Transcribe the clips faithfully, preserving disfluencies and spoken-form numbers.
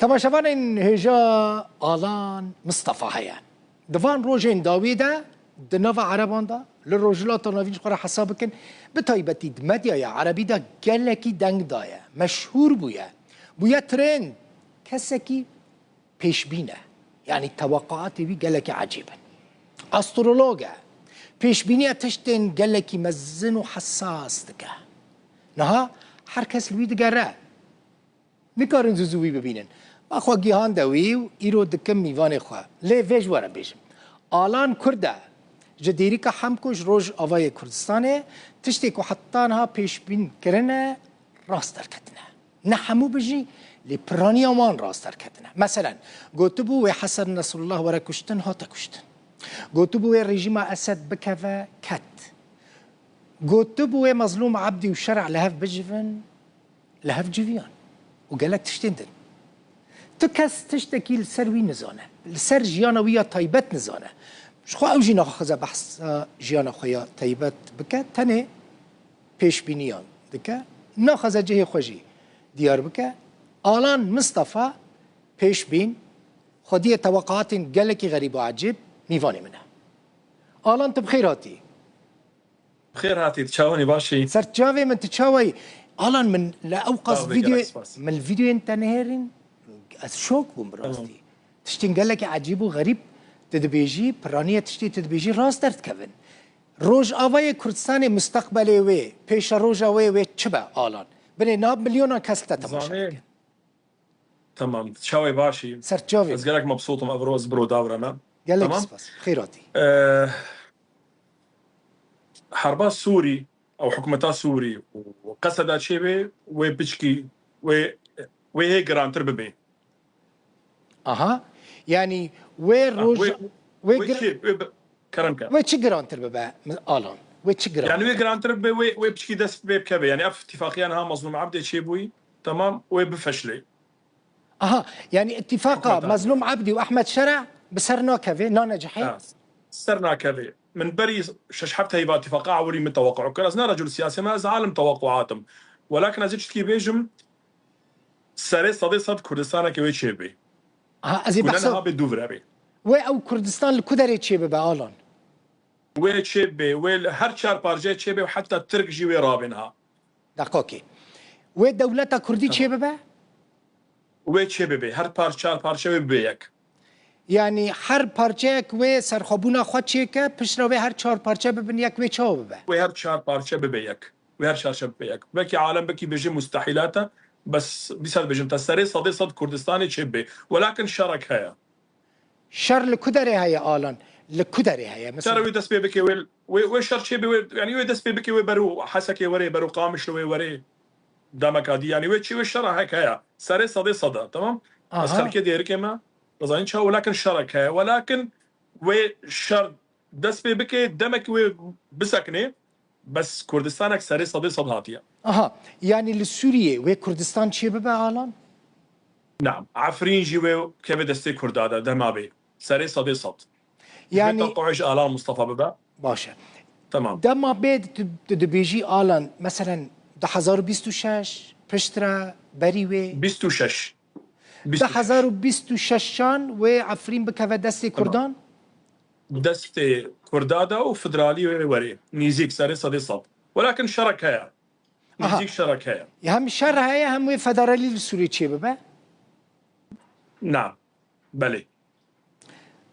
Temaşevanên hêja Alan Mistefa heye. Di van rojên dawî de di nava Ereban de li Rojhilata Navîn ji xwe re hesab bikin. Bi taybetî di medyaya erebî de gelekî deng daye. Meşhûr bûye. Bûye trend. Kesekî pêşbîn e. Yanî teweqaatê wî gelekî ecêb in. Astrolog e. Pêşbîniya tiştên gelekî mezin û hesas dike. Niha her kes li wî digere. Nikarin zû zû wî bibînin. Ma xwe gihande wî û îro dikim mîvanê xwe. Lê vê ji we re bêjim. Alan Kurd e. Ji dêrîka Hemko ji Rojavayê Kurdistanê tiştê ku heta niha pêşbîn kirine rast derketine. Ne hemû bijî, lê piraniya wan rast derketine. Meselen, gotibû wê Hesen Nesrullah were kuştin, hate kuştin. Gotibû wê rejîma Esed bikeve, ket. Gotibû wê Mezlûm Ebdî û Şer'a li hev bicivin, li hev civiyan û gelek tiştên din. Tu kes tiştekî li ser wî nizane, li ser jiyana wî ya taybet nizane. Ji xwe ew jî naxwaze behsa jiyana xwe ya taybet bike, tenê pêşbîniyan dike. Naxwaze cihê xwe jî diyar bike. Alan Mistefa pêşbîn, xwediyê teweqaatên gelekî xerîb û ecêb mîvanê min e. Alan, tu bi xêr hatî. Bi xêr hatî, tu çawanî, baş î? Ser çavê min, tu çawa yî? Alan, min li ew qas Spas, vîdeo, gelek spas. Min li vîdeoyên te nihêrîn, ez şok bûm bi Tamam. rastî. Tiştên gelekî ecîb û xerîb tu dibêjî, piraniya tiştê tu dibêjî rast derdikevin. Rojavayê Kurdistanê, musteqbelê wê, pêşeroja wê, wê çi be, Alan? Binê niha milyonan kes li te temaşe Zanê, dikin. Tamam. Çawê baş î? Ser çavê. Ez gelek mebsût im, evro ez bi Rojava re me. Gelek Tamam. spas. Xêr hatî. Ee, herba Sûrî, ew hikûmeta Sûrî û qeseda çêbê, wê piçkî, wê, wê hê girantir bibê. Aha. Yanî wê Ah, roja, wê, wê wê gir-, çi, wê bi-, kerem ke. wê çi girantir bibe, Alan? Wê çi girantir Yani wê bibe? girantir bibe, wê, wê piçkî dest pê bikeve. Yani ev tifaqiyan ha Mazlûm Ebdê çêbûyî, tamam, wê bifeşlê. Aha, yani ittifaqa Hikûmeta Mezlûm Ebdî û Ehmed Şera bi ser nakeve, nanecihê? Ha, ser nakeve. Min berî şeş heft heyva tifaqa ewilî min teweqû kir. Ez ne recul siyasî me, ez alim teweqûat im. Welakin ez ê çitkî bêjim, serê sedê sed Kurdistaneke wê çêbê. Aha, ez ê Ku ne behsa niha bê dû vira bê. Wê ew Kurdistan li ku derê çêbibe, Alan? Wê çêbê, wê li her çar parçeyê çêbê û heta Tirk jî wê rabê niha. Deqokê. Wê dewleta Kurdî Tamam. çêbibe? Wê çêbibe. Her par-, çar parçe wê bibe yek. Yanî her parçeyek wê serxwebûna xwe çêke, piştre wê her çar parçe bibin yek, wê çawa bibe? Wê her çar parçe bibe yek. Wê her çar parçe bibe yek. Belkî alem belkî bêje mustehîlat e, bes dîsa dibêjim te serê sedê sed Kurdistanê çêbibe. Welakin şerek heye. Şer li ku derê heye, Alan? Li ku derê heye? Mesela Şer wê dest pê bike, wê, wê, wê şer çêbe, wê, yani wê dest pê bike, wê beru Hesekê were, beru Qamişlo wê were. Demeka dî, yani wê çi, wê şera hek heye. Serê sedê sed e, tamam? Ez Aha. xelkê dêrikê me, dizanin çawa, welakin şerek heye. Welakin wê şer dest pê bike, demek wê bisekine, bes Kurdistanek serê sedê sed hatiye. Aha, yani li Sûriyê wê Kurdistan çêbibe, Alan? Naam, Efrîn jî wê keve destê Kurda de, dema bê. Serê sedê sed. Yani Ji vê tewqûê ji Alan Mustafa bibe. Baş e. Tamam. Dema bê tu, tu dibêjî, Alan, meselen, du hezar û bîst û şeş, piştre, berî wê? Bîst û şeş. Bîst û şeş. Du hezar û bîst û şeşan wê Efrîn bikeve destê Tamam. Kurdan? Destê Kurda de û federalî wê were. Nîzîk serê sedê sed. Welakin şerek heye. Aha. Nîzîk şerek heye. Hem şer heye, hem wê federalî li Sûriyê çêbibe? Na. Belê.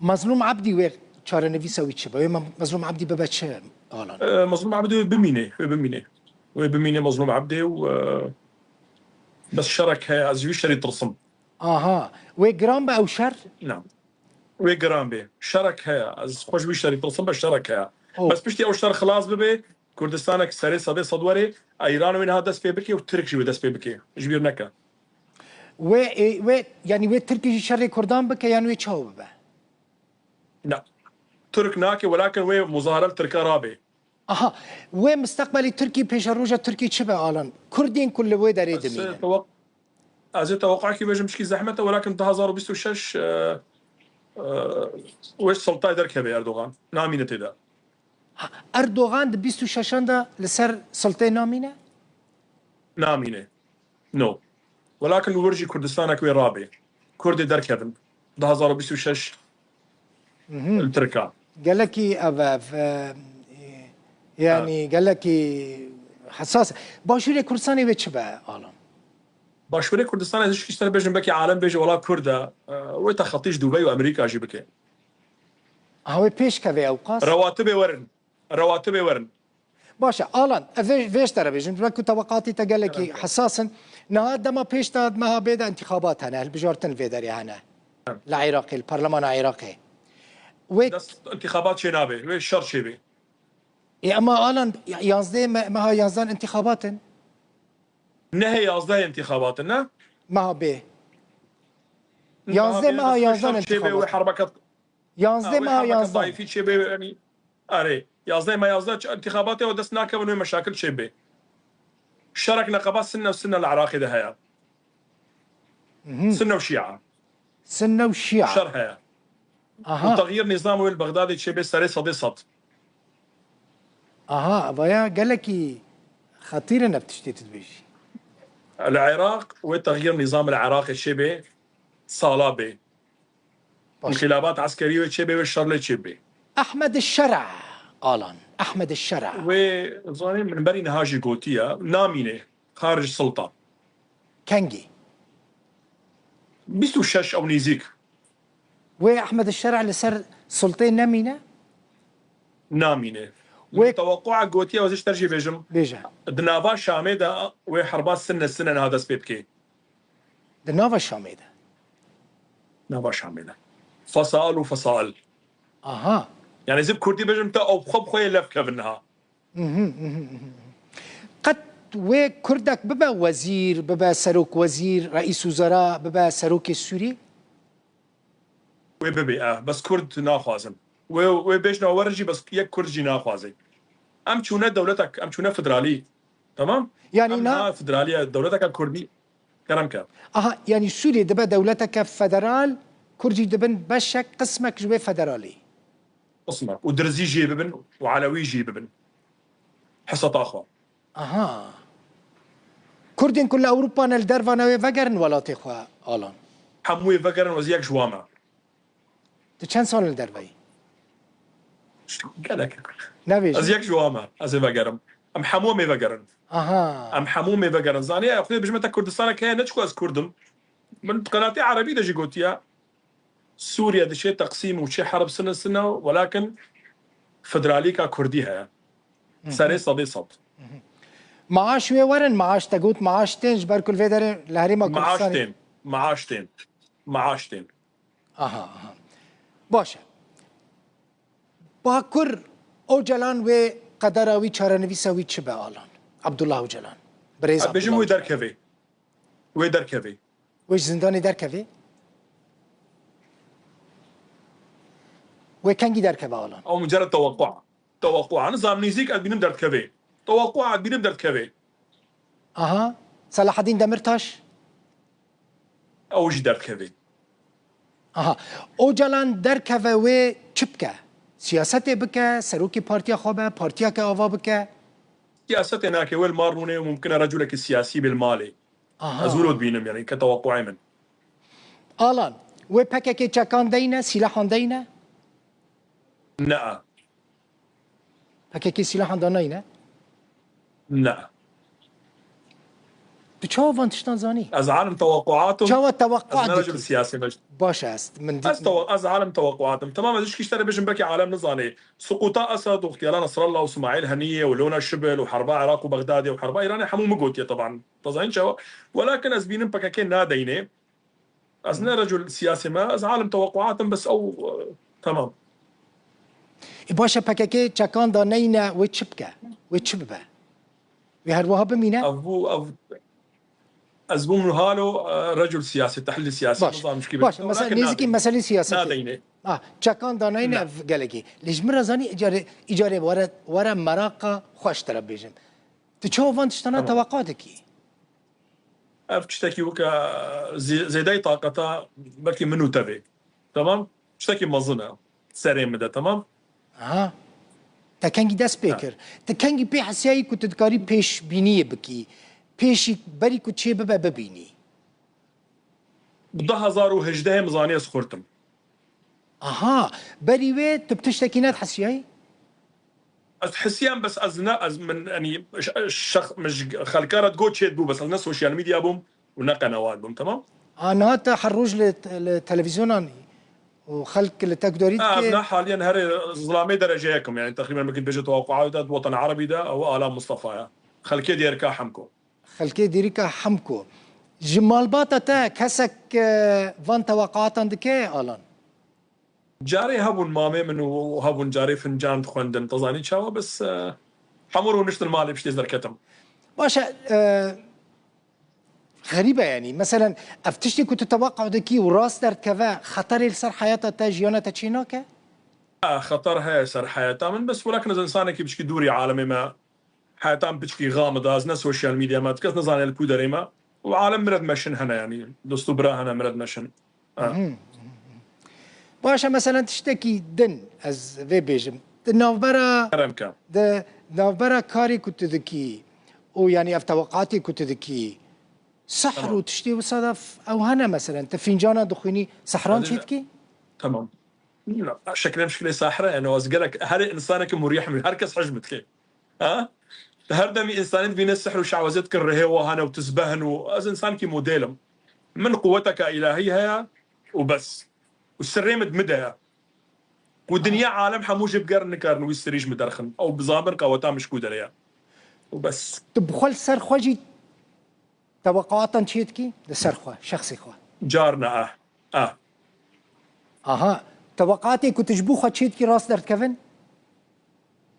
Mezlûm Ebdî wê çarenivîsa wî çi be? Wê Me-, Mezlûm Ebdî bibe çi, Alan? Ee, Mezlûm Ebdî wê bimîne, wê bimîne. Wê bimîne Mezlûm Ebdî û, e, bes şerek heye, ez ji wî şerî tirsim. Aha. Wê giran be ew şer? Na. Wê giran bê. Şerek heye. Ez xwe ji wî şerî tirsim, be şerek heye. Oh. Bes piştî ew şer xilas bibe, Kurdistanek serê sedê sed were, Îran wê niha dest pê bike û Tirk jî wê dest pê bike. Ji bîr neke. Wê, e, wê, yanî wê Tirkî jî şerê Kurdan bike yan wê çawa bibe? Na. Tirk nake, welakin wê muzahara li Tirka rabe. Aha, wê misteqbelî Tirkî, pêşeroja Tirkî çi be, Alan? Kurdên ku li wê derê Ez, dimînin. tewaq-, ez ê tewaqakî bêjim, çikî zehmet e, welakin du hezar û bîst û şeş, e, e, wê sultayê derkeve Erdogan. Namîne tê de. Ha, Erdogan di bîst û şeşan de li ser sultayê namîne? Namîne. No. Welakin li wir jî Kurdistanek wê rabe. Kurdê derkevin. Du hazar û bîst û şeş li Tirka. Gelekî ev, ev, e, yani gelekî hesas. Başûrê Kurdistanê wê çi be, Alan? Başûrê Kurdistanê ez ji kişter bêjim, belkî alem bêje wela Kurd e. E, wê te xetî ji Dubey û Amerîka jî bike. Ha, wê pêş keve ewqas? Rewatibê werin. Rewatibê werin. Baş e, Alan, ez vê, vê ji te re bêjim, ji ber ku teweqatî te gelekî hesas in. Niha dema pêş de meha bê de intixabat hene, hilbijartin vê derê hene. Li Iraqê, li Parlemana Iraqê. Wê Dest intixabat çênabe, wê şer çêbe. Ê, ema Alan, ya-, yanzdeh me-, meha yanzdan intixabat in? Nehê yanzdeh intixabat in, ne? Meha bê. Yanzdeh meha yanzdan intixabat. Wê herbeke Yanzdeh meha yanzdeh. Taifî çêbe, yanî, erê, yanzdeh meha yanzdeh intixabatê û dest nakevin wê meşakil çêbe. Şerek neqeba Sinne û Sinne li Iraqê de heye. Sinne û Şia. Sinne û Şia. Şer heye. Aha. Û texyîr nîzam wê li Bexdadê çêbe serê sedê sed. Aha, vaya gelekî xetîr in ev tiştê tu dibêjî. Li Iraq wê texyîr nîzam li Iraqê çêbe sala bê. Baş. Înqîlabat eskerî wê çêbe, wê şer lê çêbe. Ehmed Şera, Alan. Ehmed Şera. Wê, zanî, min berî niha jî gotiye, namîne xarij silta. Kengî? Bîst û şeş ew nêzîk. Wê Ehmed Şera li ser siltê nemîne? Namîne. Wê tewequa gotiye, ez ji te jî bêjim. Bêje. Di nava Şamê de wê herba Sinne Sinne niha dest pê bike. Di nava Şamê de. Nava Şamê de. Fesail û fesail. Aha. Yani ez bi kurdî bêjim te ew bi xwe bi xwe yê lev kevin niha. Qet wê kurdek bibe wezîr, bibe serokwezîr, reîs wuzera, bibe serokê Sûrî? Wê bibe, eh, bes kurd naxwazin. Wê, wê bêjna werin jî bes yek kurd jî naxwaze. Em çûne dewletek, em çûne federalî. Tamam? Yani em na niha federaliye dewleteke kurdî kerem ke. Aha, yani Sûriyê dibe dewleteke federal, Kurd jî dibin beşek, qismek ji wê federalî. Qismek. Û Dirzî jî bibin û Elewî jî bibin. Heseta xwe. Aha. Kurdên ku li Ewropa ne, li derva ne, wê vegerin welatê xwe, Alan. Hemû wê vegerin, ez yek ji wan me. Tu çend sal li derve yî? Gelek. Nebêjin. Ez yek ji wan me. Ez ê vegerim. Em hemû em ê vegerin. Aha. Em hemû em ê vegerin. Zanî, ya Xwedê bijme te Kurdistanek heye, ne çiku ez Kurd im. Min di qenatê Erebî de jî gotiye. Sûriye diçe teqsîm û çe herb sine sine, welakin federalîka Kurdî heye. Serê sedê sed. Maaş wê werin, maaş te got, maaş tên, ji ber ku li vê derê li Herêma Kurdistanê. Maaş tên, maaş tên, maaş tên. Aha, aha. Baş e. Bakur Ocalan wê qedera wî, çarenivîsa wî çi be, Alan? Abdullah Ocalan. Birêz Abdullah Ocalan. Ez bêjim wê derkeve. Wê derkeve. Wê ji zindanê derkeve? Wê kengî derkeve, Alan? Ew mucerred tewequa. Tewequa. Nizam nêzîk ez bînim derdikeve. Tewequa ez bînim derdikeve. Aha. Selahedîn Demirtaş? Ew jî derdikeve. Aha. Ocalan derkeve wê çi bike? Siyasetê bike, serokê partiya xwe be, partiyeke ava bike? Siyasetê nake, wê li mal rûnê û mumkin e reculekî siyasî bê li malê. Aha. Ez wilo dibînim, yani ke teweqûê min. Alan, wê P K K çekan deyne, sîlahan deyne? Nea. P K K sîlahan danayne? Nea. Tu çawa van tiştan zanî? Ez alim teweqûatim. Çawa teweqûa dikî? Ez ne rejul siyasî me. Baş e, ez min dît. Ez tewe-, ez alim teweqûatim. Tamam, ez ji kiştere bijim belkî alem nizanê. Suquta Esed û Îxtiyala Nesrallah û Simaîl Heniyê û Lona Şibil û herba Iraq û Bexdadê û herba Îranê hemû min gotiye teban. Te zanîn çawa? Welakin ez bînim P K K nadeynê. Ez ne recul siyasî me, ez alim teweqûatim, bes ew, e, temam. Ê baş e, P K K çekan da neyne, wê çi bike? Wê çi bibe? Wê her wiha bimîne? Ev bû, ev, ez bûm halo, e, recul siyasî, tehlîl siyasî, baş. Nizam çi kibe. Baş, mesela nêzîkî meselê siyasetê. Nadeyne. Ah, çekan da neyne ev gelekî. Lê ji min re zanî, îcarê, îcarê were, were meraqa xweş te re bêjim. Tu çawa van tiştana teweqa dikî? Ev tiştekî weke zê-, zêdeyî taqeta belkî min û te vê. Temam? Tiştekî mezin e. Serê min de, temam? Aha. Te kengî dest pê kir? Te kengî pê hesiyayî ku tu dikarî pêşbîniyê bikî? Pêşî berî ku çê bibe bibînî? Bi du hezar û hejdeh min zanî ez xurt im. Aha, berî wê tu bi tiştekî nedihesiyayî? Ez hisiyam, bes ez ne, ez min, yanî, ş-, şex-, min ji xelka re digot çê dibû, bes ez ne sosyal medya bûm û ne qenewat bûm, temam? A, niha te her roj li, li televîzyonan û xelk li te gudarî dike? Ez ne haliyen herê zilamê derece yekim, yanî teqrîben wekî dibêje tewaquat de, di Watan Erebî de, ew Alan Mistefa ye. Xelkê diyarka Hemko. Xelkê diyarka Hemko. Ji malbata te kesek, e, van tewaquatan dike, Alan? Carê hebûn mamê min û hebûn carê fincan dixwendin. Te zanî çawa, bes, e, hemû rûniştin malê piştê ez derketim. Baş e, e, xerîb e yanî. Meselen, ev tiştê ku tu tewaqa dikî û rast derdikeve, xeterê li ser heyata te, jiyana te çê nake? E, xeter heye ser heyata min, bes welakin ez insanekî piçkî dûrî alemê me. Heta min piçkî xa min da, ez ne sosyal medya me, kes nizane li ku derê me. Û alem min re dimeşin hene, yanî dost û bira hene min re dimeşin. Ha. Baş e, meselen tiştekî din ez vê bêjim. Di navbera, Kerem ke. Di navbera karê ku tu dikî û yanî ev teweqatê ku tu dikî, sihr Tamam. û tiştê wisa de f-, ew hene meselen. Tu fîncana dixwînî, sihran Hadi çê de- dikî? Tamam. Şekilê şekilê sahre, yani ez gelek herê insanekî murîh min, her kes hej min dike. Ha? Her demî insanî dibîne sihr û şewezê dikin, rihê wa hene û tizbeh in û ez insankî model im. Min quweteka îlahî heye û bes. Û sirrê min di min de ye. Û dinya alem hemû jê bigerin nikarin wî sirrî ji min derxin. Ew bizanbin qeweta min ji ku derê ye. Û bes. Tu bi xwe li ser xwe jî teweqatan çê dikî? Li ser xwe, şexsê xwe. Carna eh. Eh. Aha. Teweqatê ku tu ji bo xwe çê dikî rast derdikevin?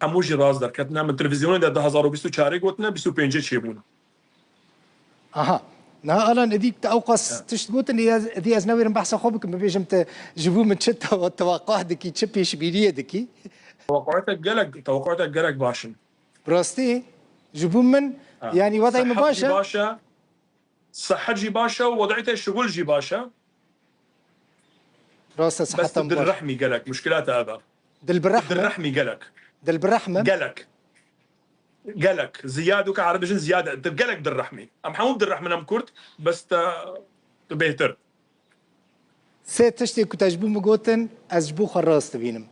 Hemû jî rast derketin. Min televîzyonê de du hezar û bîst û çarê gotine, bîst û pêncê çêbûn. Aha. Niha Alan, êdî te ewqas tişt gotin, êdî ez, êdî ez newêrim behsa xwe bikim, bibêjim te ji bo min çi tewa-, tewaqa dikî, çi pêşbîniyê dikî? Tewaquatek gelek, tewaquatek gelek baş in. Bi rastî, ji bo min, Ha. yanî wedayê min Sehet baş jî e. baş e. Sehet jî baş e û wedayê te şugul jî baş e. Rast e, Bes seheta tu min baş. Dilrehmî gelek, muşkilata ev e. Dilbirehme. Dilrehmî gelek. Dilbirehme. Gelek. Gelek. Ziyad weke Ereb dijin ziyade. Tu gelek dilrehmî. Em hemû dilrehmin em Kurd, bes te, tu bêhtir. Sê tiştê ku te ji bo min gotin, ez ji bo xwe rast dibînim.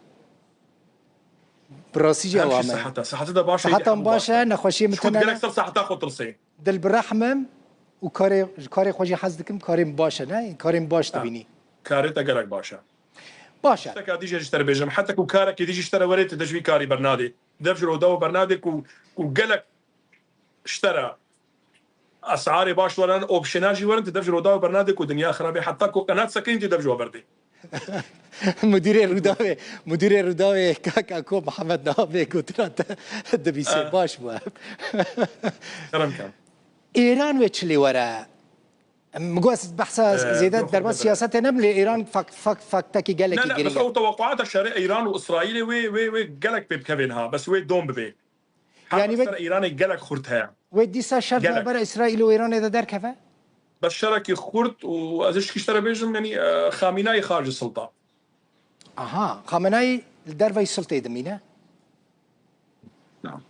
Bi rastî jî ew Her şey ame. Seheta. Seheta de baş e, Seheta hemû baş e, nexweşiyê min Şût tune gelek ne. Ser seheta xwe tirsê. Dil bi rehmim û karê, ji karê xwe jî hez dikim, karê min baş e, ne? Karê min baş Ha. dibînî. Karê te gelek baş e. Baş e. Tişteka dî jî ji te re bêjim. Heta ku karekî dî jî ji te re were, tu dê ji vî karî bernadê. Dev ji roda û bernadê ku, ku gelek ji te re esarê baş werin, opsiyona jî werin, tu dev ji roda û bernadê ku dinya xirab e. Heta ku qenat sekinî tu dev ji we berdê. Mudîrê Rûdawê, mudîrê Rûdawê kaka ko Mihemed niha vê gotina te dibîsê. Ah. Baş bû. Kerem ke. Îran wê çi lê were? Min got ez behsa Ee, zêde yok, derba yok. Siyasetê nebim lê Îran fak, fak, faktekî gelekî Ne, ne, girîng bes e. Ew tewaquata şerê Îran û Îsraîlê wê, wê, wê gelek pê bikevê niha. Bes wê dom bibê. Her Yanî ser wê Îranê gelek xurt heye. Wê dîsa şer Gelek. Navbera Îsraîl û Îranê de derkeve? Bes şerekî xurt û ez ji kiştere bêjim, yanî, e, Xamînayî xaricî silta. Aha, Xamenayî li derveyî siltê dimîne. Na.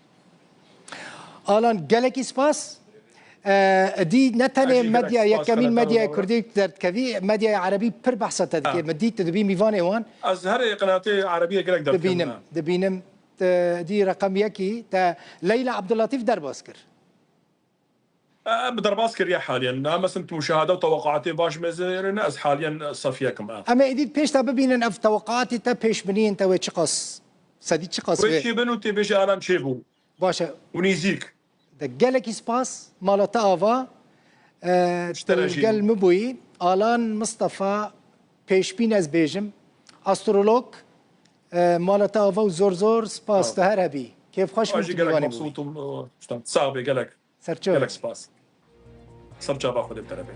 Alan, gelekî spas. E, dî ne tenê Ez jî gelek medya, spas yekemîn medyaya kurdî derdikevî, medyaya erebî pir behsa te dike. Ha. Min dît tu dibî mîvanê wan. Ez herê qenatê erebiyê gelek derdikim, Dibînim, ha. Dibînim. Te dî reqem yekî, te Leyla Abdullatîf derbas kir. E, bi derbas kiriye haliyen. Na, mesin tu muşahede û tewaquatê baş mezêrine, ez haliyen sef yekim, e. Em ê êdî pêş te bibînin ev tewaquatê te pêşbiniyên te wê çiqas, sedî çiqas Wê wê? Çêbin û tê bêje Alan çêbû. Baş e. Û nîzîk. De gelekî spas, mala te ava, e, Ji te re tu jî. Gel min bûyî. Alan Mistefa, pêşbîn ez bêjim. Astrolog, e, mala te ava û zor zor spas. Sağ ol. Tu her hebî. Kêfxweş bûm tu mîvanê bûyî. Sax be gelek. Serçe. Gelek spas. Ser çava Xwedê bi te re be.